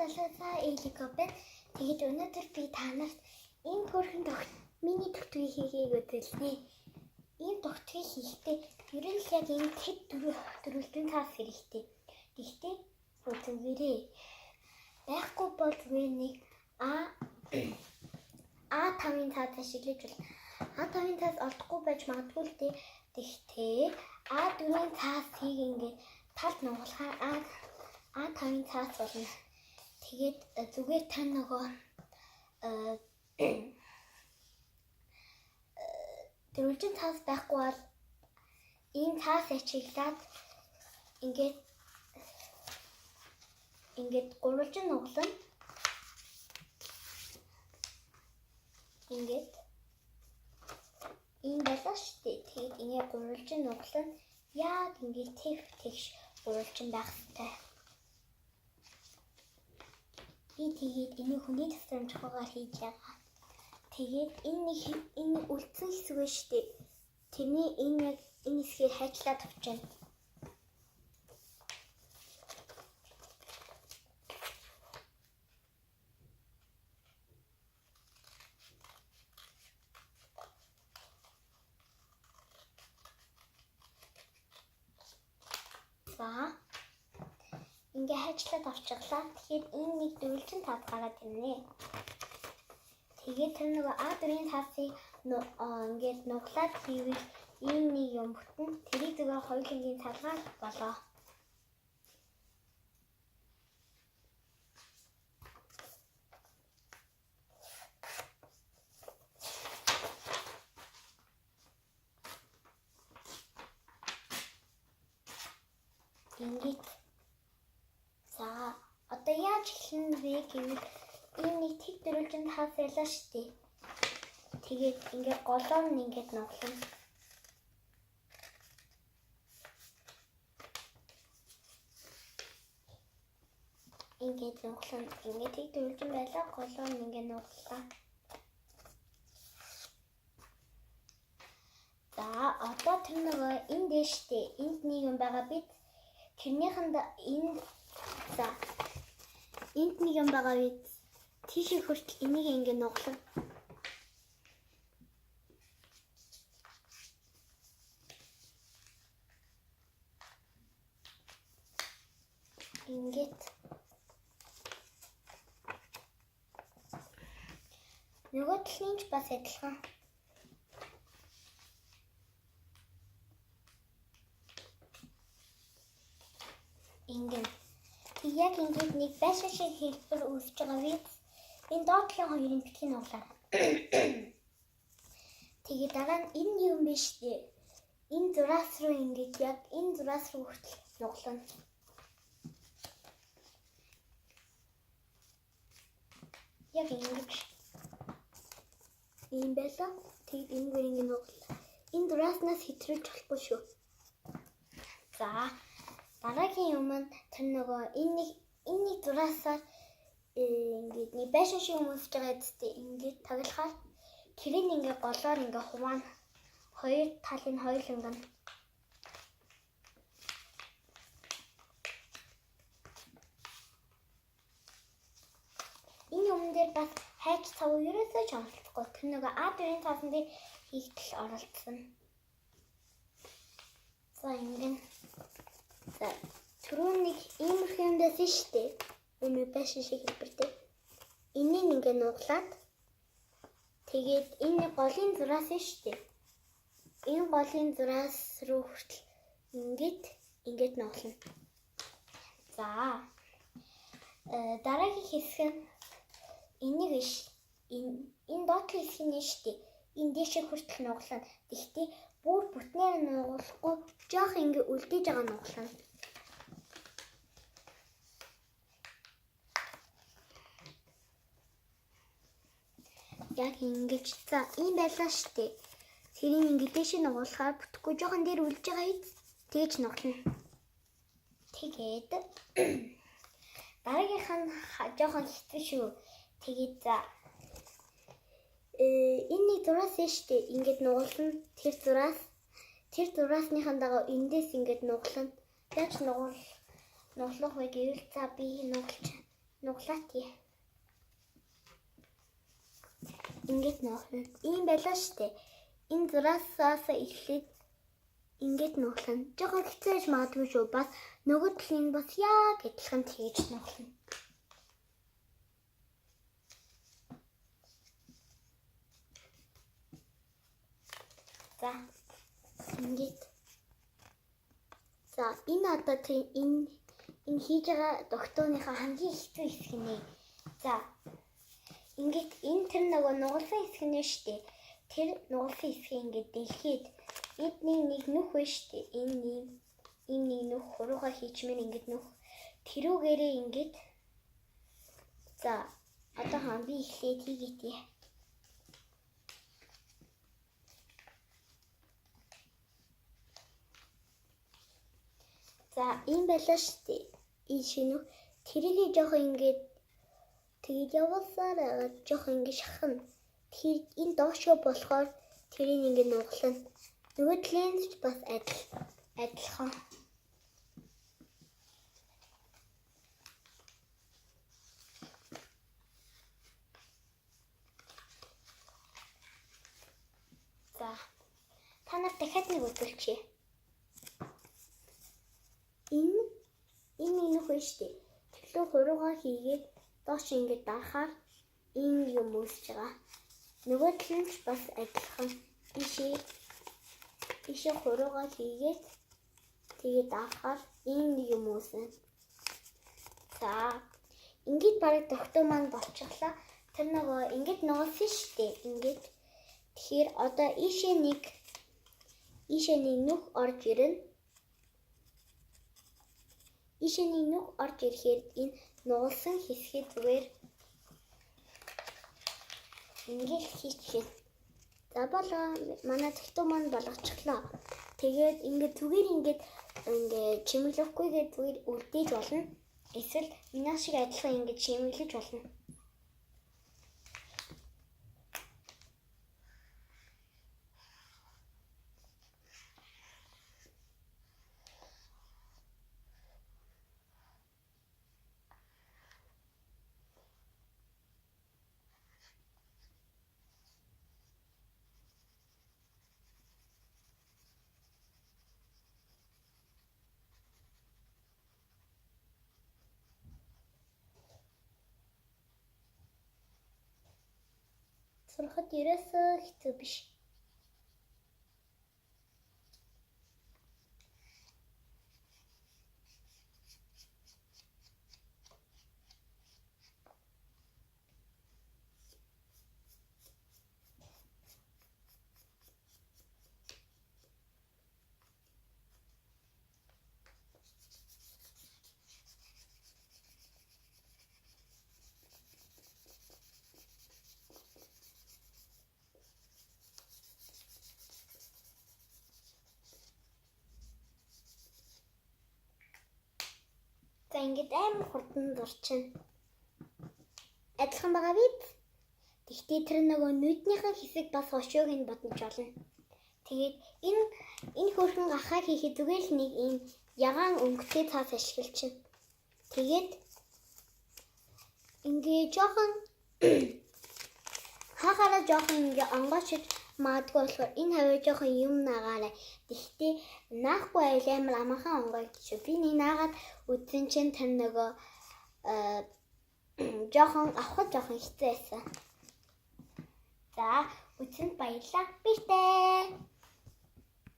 Залуусаа Элико байна. Тэгээд өнөөдөр би та нарт ийм хөөрхөн миний тогтгийг хийхийг үзүүлнэ. Ийм тогтгийг хийхдээ ер нь л яг энэ тэд дөрвөлжин цаас хэрэгтэй. Гэхдээ үзүүгээрээ. Байхгүй бол зүгээр нэг А5-ын цаас ашиглаж болно. А5-ын цаас олдохгүй байж магадгүй л дээ. Гэхдээ А4-ийн цаасыг ингээд талд нугалахаар А5-ын цаас болно. Тэгээд зүгээр та нөгөө дөрвөлжин цаас байхгүй бол ийм цаас ашиглаад ингээд гурвалжин нуглана. Ингээд ийм байлаа шүү дээ. Тэгээд ингээд гурвалжин нуглана. Яг ингээд тэв тэгш гурвалжин байх хэрэгтэй. Би тэгээд энийг хүний тусламжхуугаар хийж байгаа. Тэгээд энэ нэг энэ үлдсэн хэсэг байна шүү дээ. Тэрний энэ яг энэ хэсгээр хайчлаад авчихна. За. Ингээ хайчлаад авчихлаа. Тэгэхээр энэ нэг дөрвөлжин таад гараад ирнэ. Тэгээд тэр нөгөө А4-ийн таасыг ингээд нуглаад хийвэл ийм нэг юм бүтэн. Тэрийг зүгээр хоёулангийн цалгаар болоо. Ингээд за одоо яаж эхлэнэ вэ гэвэл энэ нэг тэг дөрвөлжин таас байлаа шүү дээ. Тэгээд ингээд голоор нь ингээд нуглана. Ингээд нуглана. Ингээд тэг дөрвөлжин байлаа, голоор нь ингээд нуглаа. За одоо тэр нөгөө энэ дээш дээ. Энд нэг юм байгаа бид. Тэрнийхэнд энэ за энд нэг юм байгаа бид. Тийшээ хүртэл энийг ингээд нуглана. Ингээд нөгөө талын ч бас адилхан. Ингээд яг ингээд нэг байшин шиг хэлбэр үүсэж байгаа биз. Энэ доод талын хоёрын битгий нуглаа. Тэгээд дараа нь энэ юм биш дээ. Энэ зураас руу ингээд яг энэ зураас руу хүртэл нуглана. Яг ингэж ийм байлаа. Тэгээд энэгээр ингэ нуглаа. Энэ зурааснаас хэтрүүлж болохгүй шүү. За дараагийн юм нь тэр нөгөө энэ нэг зураасаар ингээд нэг байшин шиг өмсөж байгаа зү ингээд таглахаар тэрийг ингээд голоор ингээд хуваана. Хоёр талын хоёуланг нь. Энэ юм дээр бас хайч цав ерөөсөө ч оролцохгүй. Тэр нөгөө А4-ийн цаасан дээр хийгдэл оролцсон. За ингэн. За түрүүн нэг иймэрхүү юм байсан шүү дээ. Өмнө байшин шиг хэлбэртэй. Энийг ингээ нуглаад тэгээд энэ голын зураас нь шүү дээ. Энэ голын зураас руу хүртэл ингээд нуглана. За дараагийн хэсэг нь энийг биш. Энэ доотлын хэсэг нь шүү дээ. Энэ дээшээ хүртэл нуглана. Тэгэхдээ бүр бүтнээр нуглахгүй жоох ингээ үлдээж байгаа нуглана. Яг ингэж за ийм байлаа шүү дээ. Тэрийг ингээ дээшээ нуглахаар бүтэхгүй жоохон дээр үлдэж байгаа биз? Тэгэж нуглана. Тэгээд дараагийнх нь жоохон хэцүү шүү. Тэгээд за энэ нэг зураас нь шүү дээ. Ингээд нуглана. Тэр зураасныхаа дагуу эндээс ингээд нуглана. Яаж нуглах вэ гэвэл за би нуглаж Нуглаатъя. Ингээд нуглана. Ийм байлаа штэ. Энэ зураасаас эхлээд ингээд нуглана. Жохон хэцүү байж магадгүй шүү. Бас нөгөө талын бас яг адилхан тэгж нуглана. За ингээд. За энэ одоо энэ хийж байгаа догтууныхаа хамгийн хэцүү хэсэг нэ. За ингээд энэ тэр нөгөө нугалсан хэсэг нэ штэ. Тэр нугалсан хэсгийг ингээд дэлхийд эдний нэг нүх вэ штэ. Энэ ийм нэг нүх хурууга хийчмээр ингээд нүх тэрүүгээрээ ингээд. За одоо хаан би эхлээд хийгээе. За ийм байлаа штэ. Энэ шинөх тэрийг жоохон ингээд тэгээд явуулсаар байгаад жоохон ингээд шахна. Тэр энэ доошоо болохоор тэрийг ингээд нуглана. Нөгөө талын ч бас адилхан. За та нар дахиад нэг үзүүлчихье. Энэ нөх вэ штэ. Тэглүү хуруугаа хийгээд доош ингээд дарахаар ийм юм үүсэж байгаа. Нөгөө тал нь ч бас адилхан. Ийшээ хуруугаа хийгээд тэгээд дарахаар ийм нэг юм үүснэ. За ингээд бараг догтуу маань болчихлоо. Тэр нөгөө ингээд нугалсан штэ. Ингээд тэгэхээр одоо ийшээ нэг нүх орж ирнэ. Ийшээ нэг нүх орж ирэхээр энэ нугалсан хэсгээ зүгээр ингээд хийчихье. За болоо манай тэгтүү маань болгочихлоо. Тэгээд ингээд зүгээр ингээд чимэглэхгүйгээр зүгээр үлдээж болно. Эсвэл миний шиг адилхан ингээд чимэглэж болно. Сурахад ерөөсөө хэцүү биш. За ингээд амар хурдан зурчихна. Адилхан байгаа биз? Тэгтээ тэр нөгөө нүднийхэн хэсэг бас хошууг нь бодож болно. Тэгээд энэ хөөрхөн гахаа хийхэд зүгээр л нэг ийм ягаан өнгөтэй цаас ашиглчихна. Тэгээд ингээ жоохон хахаараа жоохон ингээ онгоочж магадгүй болохоор энэ хаваа жоохон юм наагаарай. Тэгтээ наахгүй байвал амар амархан онгойлж шүү. Би нэг наагаад үзсэн чинь тэр нөгөө жоохон авахд жоохон хэцүү байсан. За үзсэнд баярлалаа. Баяртай.